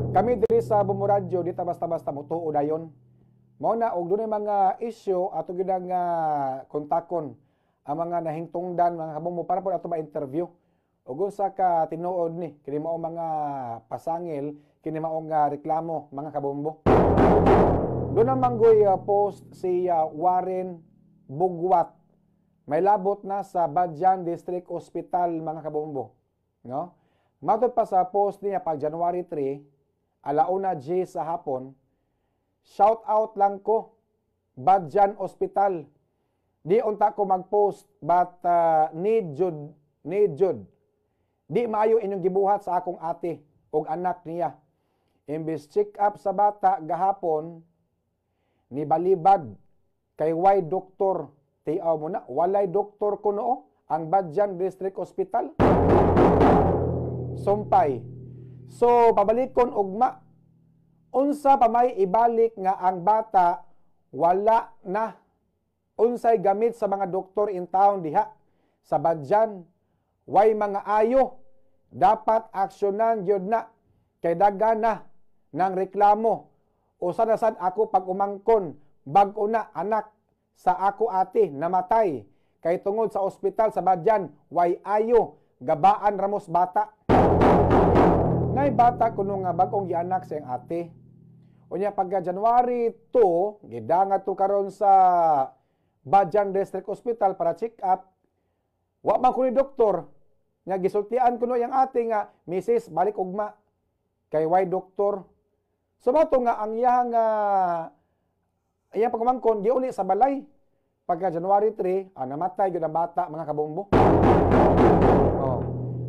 Kami diri sa Bombo Radyo, di ta basta-basta motuo dayon. Mao na og dunay mga isyu, ato gyud ang kontakon ang mga nahingtungdan, mga kabombo, para po ato ma-interview. Ug unsa ka tinuod ni kini mao mga pasangil, kini mao nga reklamo, mga kabombo. Duna man goy post si Warren Bugwat. May labot na sa Badian District Hospital, mga kabombo. No? Matod pa sa post niya pag January 3, alauna G sa hapon, "Shout out lang ko, Badian Hospital. Di unta ko mag-post but need jud, need jud. Di maayo inyong gibuhat sa akong ate ug anak niya. Imbes check up sa bata gahapon, ni balibad kay way doktor." Tiaw mo na, walay doktor kuno ang Badian District Hospital. Sumpay. So, pabalikon ugma. Unsa pa may ibalik nga ang bata wala na? Unsay gamit sa mga doktor in town diha sa Badian? Way mga ayo. Dapat aksyonan gyud na kay daga na ng reklamo. Usa na sad ako pag umangkon, bag-o na anak sa ako ate namatay kay tungod sa ospital sa Badian way ayo, gabaan ramos bata. Nay bata kuno nga bag-ong gianak sa iyang ate. Unya pagka January 2, gidanga to karon sa Badian District Hospital para check up. Wa man kuno doktor. Nga gisultian kuno yang ate nga, "Mrs., balik ugma kay way doktor." So mao to nga ang iyang iyang pagumangkon giuli sa balay. Pagka January 3, namatay gyud ang bata, mga kabombo. Oh.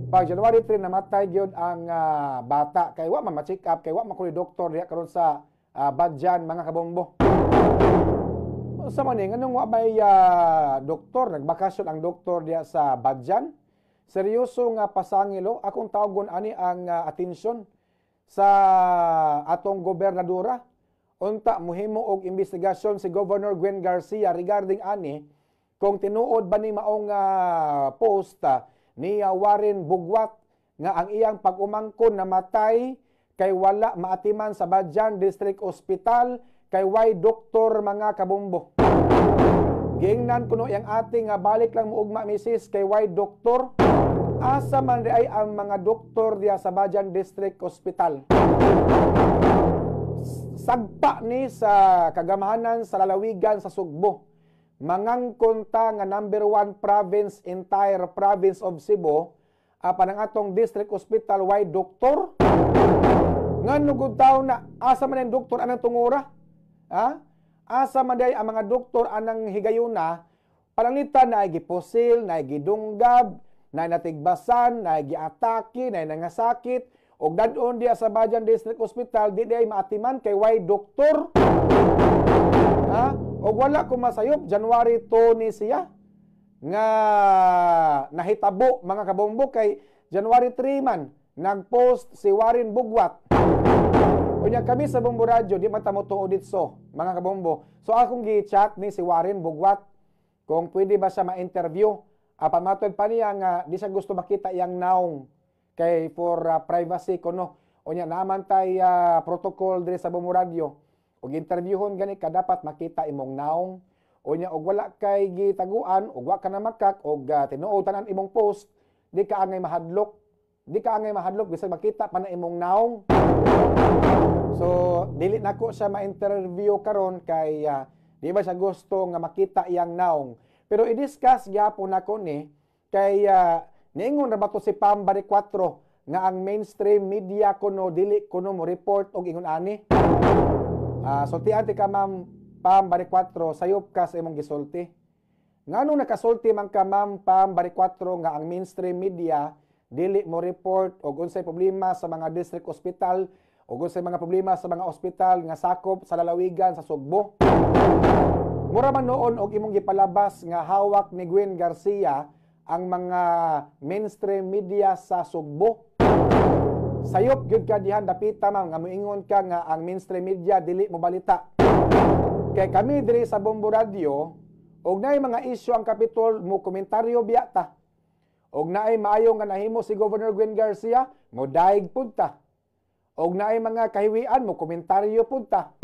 Pag January 3, namatay gyud ang bata kay wa man ma-check up kay wa man kuno doktor diha karon sa Badian, mga kabombo. Sa man ni nganong wa may doktor? Nagbakasyon ang doktor diha sa Badian? Seryoso nga pasangilo, akong tawgon ani ang atensyon sa atong gobernadora. Unta muhimo og investigasyon si Governor Gwen Garcia regarding ani, kung tinuod ba ni maong post ni Warren Bugwat nga ang iyang pag-umangkon namatay kay wala maatiman sa Badian District Hospital kay way doktor, mga kabombo. Giingnan kuno yang ate nga balik lang mo ugma, misis, kay way doktor. Asa man di ay ang mga doktor diya sa Badian District Hospital? Sagpa ni sa kagamahanan sa lalawigan sa Sugbo. Mangangkon ta nga number one province, entire province of Cebu, apan ang atong district hospital way doktor? Ngano gud taw na asa man ang doktor anang tungura? Ha? Asa man day ang mga doktor anang higayuna? Pananglitan na gipusil, na gidunggab, na natigbasan, na giatake, na nangasakit, og dadon diya sa Badian District Hospital, di diay maatiman kay way doktor. Ha? Og wala ko masayop, January 2 ni siya nga nahitabo, mga kabombo, kay January 3 man nagpost si Warren Bugwat. Unya kami sa Bombo Radyo, di man ta motuo ditso, mga kabombo. So akong gi-chat ni si Warren Bugwat kung pwede ba siya ma-interview. Apan matod pa niya nga di siya gusto makita iyang naong kay for privacy kuno. Unya naman tay protocol diri sa Bombo Radyo. Og interviewhon gani ka, dapat makita imong naong. Unya og wala kay gitaguan, og wa ka na makak og tinuod tanan imong post, di ka angay mahadlok. Di ka angay mahadlok bisag makita pa na imong naong. So dili nako siya ma-interview karon kay di ba siya gusto nga makita iyang naong. Pero i-discuss gyapon nako ni kay niingon ra ba to si Pam Baricuatro nga ang mainstream media kuno dili kuno mo report og ingon ani. Sultian ti ka, Ma'am Pam Baricuatro, sayop ka sa imong gisulti. Ngano nakasulti man ka, Ma'am Pam Baricuatro, nga ang mainstream media dili mo report og unsay problema sa mga district hospital og unsay mga problema sa mga ospital nga sakop sa lalawigan sa Sugbo? Mura man noon og imong gipalabas nga hawak ni Gwen Garcia ang mga mainstream media sa Sugbo. Sayop gyud ka dihan dapita, ma'am, nga moingon ka nga ang mainstream media dili mo balita. Kay kami diri sa Bombo Radio, og naay mga isyu ang Kapitol, mo komentaryo biya ta. Og naay maayo nga nahimo si Governor Gwen Garcia, mo daig pud ta. Og naay mga kahiwian mo komentaryo punta.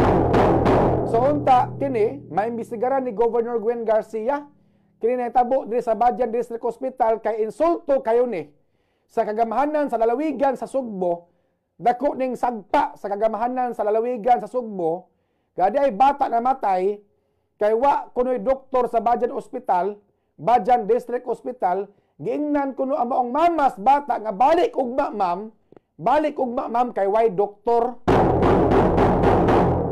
So unta kini maimbestigaran ni Governor Gwen Garcia kini nahitabo diri sa Badian District Hospital kay insulto kayo ni sa kagamhanan sa lalawigan sa Sugbo. Dako ning sagpa sa kagamhanan sa lalawigan sa Sugbo. Gadi ay bata na matay kay wa kunoy doktor sa Badian Hospital, Badian District Hospital. Giingnan kuno ang maong mamas bata nga balik ugma ma'am, balik ugma ma'am kay way doktor.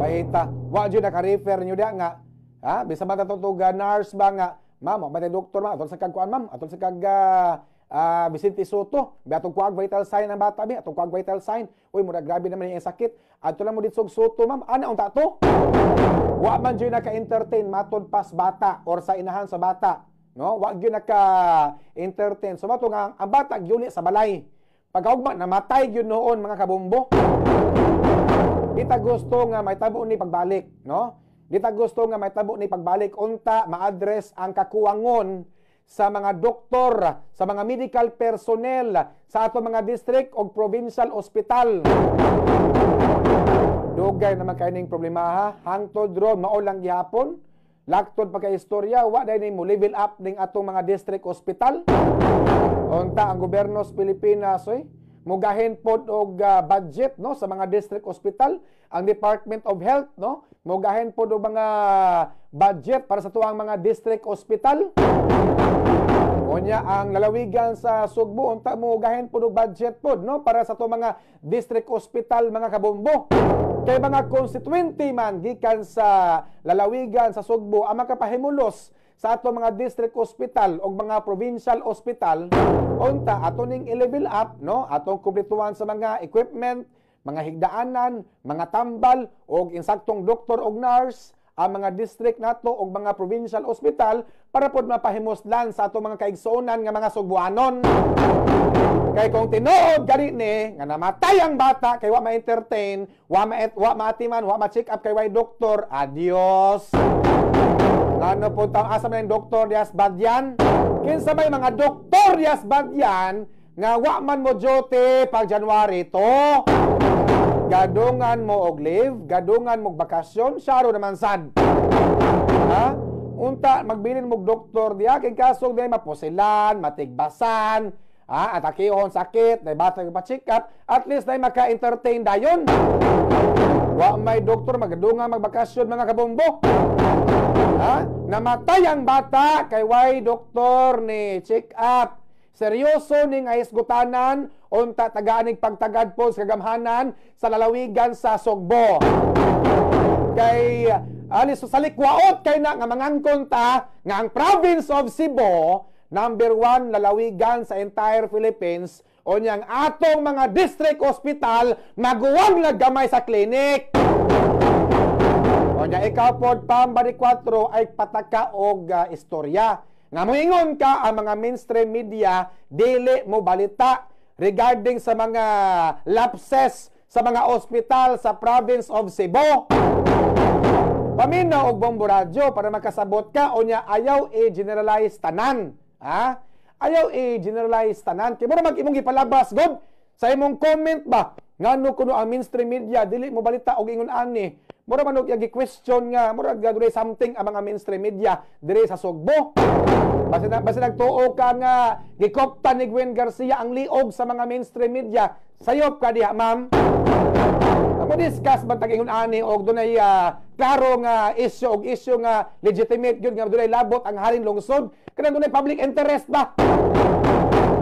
Bahita, wa jud naka-refer niyo diha nga ha, bisan ba tatuga nurse ba nga ma'am, wa doktor ma'am, atol sa kag kuan ma'am, atol sa kag Vicente Soto, bi atong kuag vital sign ang bata bi, atong kuag vital sign. Uy, mura grabe naman yung sakit. Adto lang mo dito Soto ma'am, ana unta to. Wa man jud naka-entertain matod pas bata or sa inahan sa bata. No, wa gyud naka-entertain. So mato nga ang bata gyud sa balay. Pagkaugma namatay gyud noon mga kabombo. Di ta gusto nga mahitabo ni pagbalik, no? Di ta gusto nga mahitabo ni pagbalik. Unta ma-address ang kakuwangon sa mga doktor, sa mga medical personnel sa ato mga district o provincial hospital. Dugay naman kay ning problema ha. Hangtod ron mao lang gihapon. Laktod pa kay istorya, wa day mo level up ning atong mga district hospital. Unta ang gobyerno sa Pilipinas oy mugahin pod og budget no sa mga district hospital, ang Department of Health no mugahin pod og mga budget para sa tuang mga district hospital. Unya ang lalawigan sa Sugbo unta mugahin pod og budget pod no para sa tuang mga district hospital mga kabombo. Kay mga constituente man gikan sa lalawigan sa Sugbo ang makapahimulos sa ato mga district hospital o mga provincial hospital. Unta ato ning i-level up no, atong kumpletuhan sa mga equipment, mga higdaanan, mga tambal og insaktong doktor og nurse ang mga district nato og mga provincial hospital para pod mapahimuslan sa ato mga kaigsuonan nga mga Sugbuanon. Kay kung tinuod gani ni nga namatay ang bata kay wa ma-entertain, wa maatiman, wa ma-check up kay way doktor, adios. Ngano po taong asa man ang doktor dias Badian? Kinsa may mga doktor dias Badian nga wa man mo duty pag January to? Gadungan mo og leave, gadungan mo og bakasyon, syaro naman sad. Ha? Unta magbilin mo og doktor diya kay kasog day mapusilan, matigbasan, ha, atakihon sakit, day bata pa check up, at least day maka-entertain dayon. Wa may doktor magadungan magbakasyon mga kabombo. Ha? Namatay ang bata kay way doktor ni check up. Seryoso ning aisgutanan unta tagaan pagtagad po sa kagamhanan sa lalawigan sa Sugbo. Kay alis sa likwaot kay na nga mangangkon ta nga ang province of Cebu number 1 lalawigan sa entire Philippines o niyang atong mga district hospital maguwang naggamay sa clinic. O niya ikaw pod Pambari 4 ay pataka og istorya. Nga moingon ka ang mga mainstream media dili mo balita regarding sa mga lapses sa mga ospital sa province of Cebu. Paminaw og Bombo Radyo para makasabot ka o niya ayaw i-generalize tanan. Ha? Ayaw i-generalize tanan. Kay mura mag imong gipalabas god sa imong comment ba ngano kuno ang mainstream media dili mo balita og ingon ani. Mura man og gi-question nga mura gadunay something ang mga mainstream media diri sa Sugbo. Basta nagtuo ka nga gikopta ni Gwen Garcia ang liog sa mga mainstream media. Sayop ka diha, ma'am. Amo discuss ba tag ingon ani og dunay klaro nga issue og issue nga legitimate gyud nga dunay labot ang haring lungsod kanang dunay public interest ba?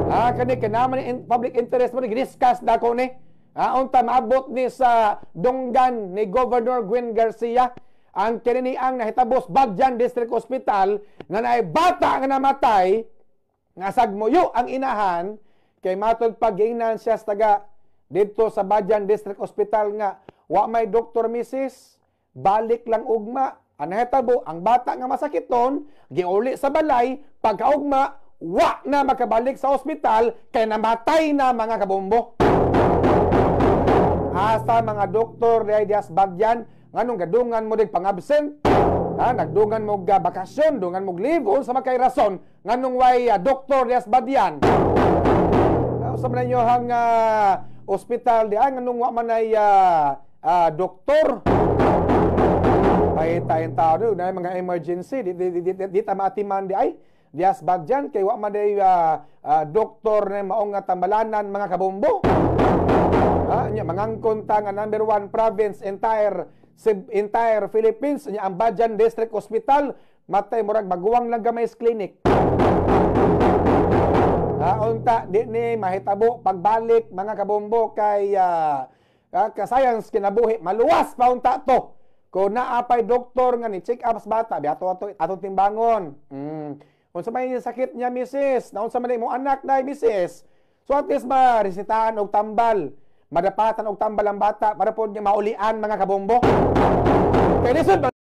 Ah, kani kanaman ni public interest mo gi-discuss dako ni. Ah, unta maabot ni sa dunggan ni Governor Gwen Garcia ang kini ang nahitabos Badian District Hospital nga naay bata nga namatay nga sagmuyo ang inahan kay matod pag-ingnan siya sa taga didto sa Badian District Hospital nga wa may doktor misis, balik lang ugma. Ang nahitabo ang bata nga masakiton giuli sa balay, pagkaugma wa na makabalik sa ospital kay namatay na mga kabombo. Asa mga doktor diay dias Badian nganong gadungan mo dig pang-absent? Ha, nagdungan mo og bakasyon, dungan mo leave unsa man kay rason nganong way doktor dias Badian? Unsa man ninyo hang Hospital di ay, nganong wa man ay doktor? Ay tayong tao do na mga emergency, di ta maatiman di ay dias Badian kay wa man ay doktor na maong nga tambalanan, mga kabombo. Nya mangangkon ta nga number one province entire Philippines, nya ang Badian District Hospital matay murag maguwang lang gamay clinic. Unta di ni mahitabo pagbalik, mga kabombo, kay ka science kinabuhi, maluwas pa unta to. Kung naa pay doktor nga ni check up sa bata, biato ato atong timbangon. Unsa may sakit niya, misis? Naunsa man mo anak na, misis? So at least maresetahan og tambal. Madapatan og tambal ang bata para pod niya maulian, mga kabombo. Kay lisod.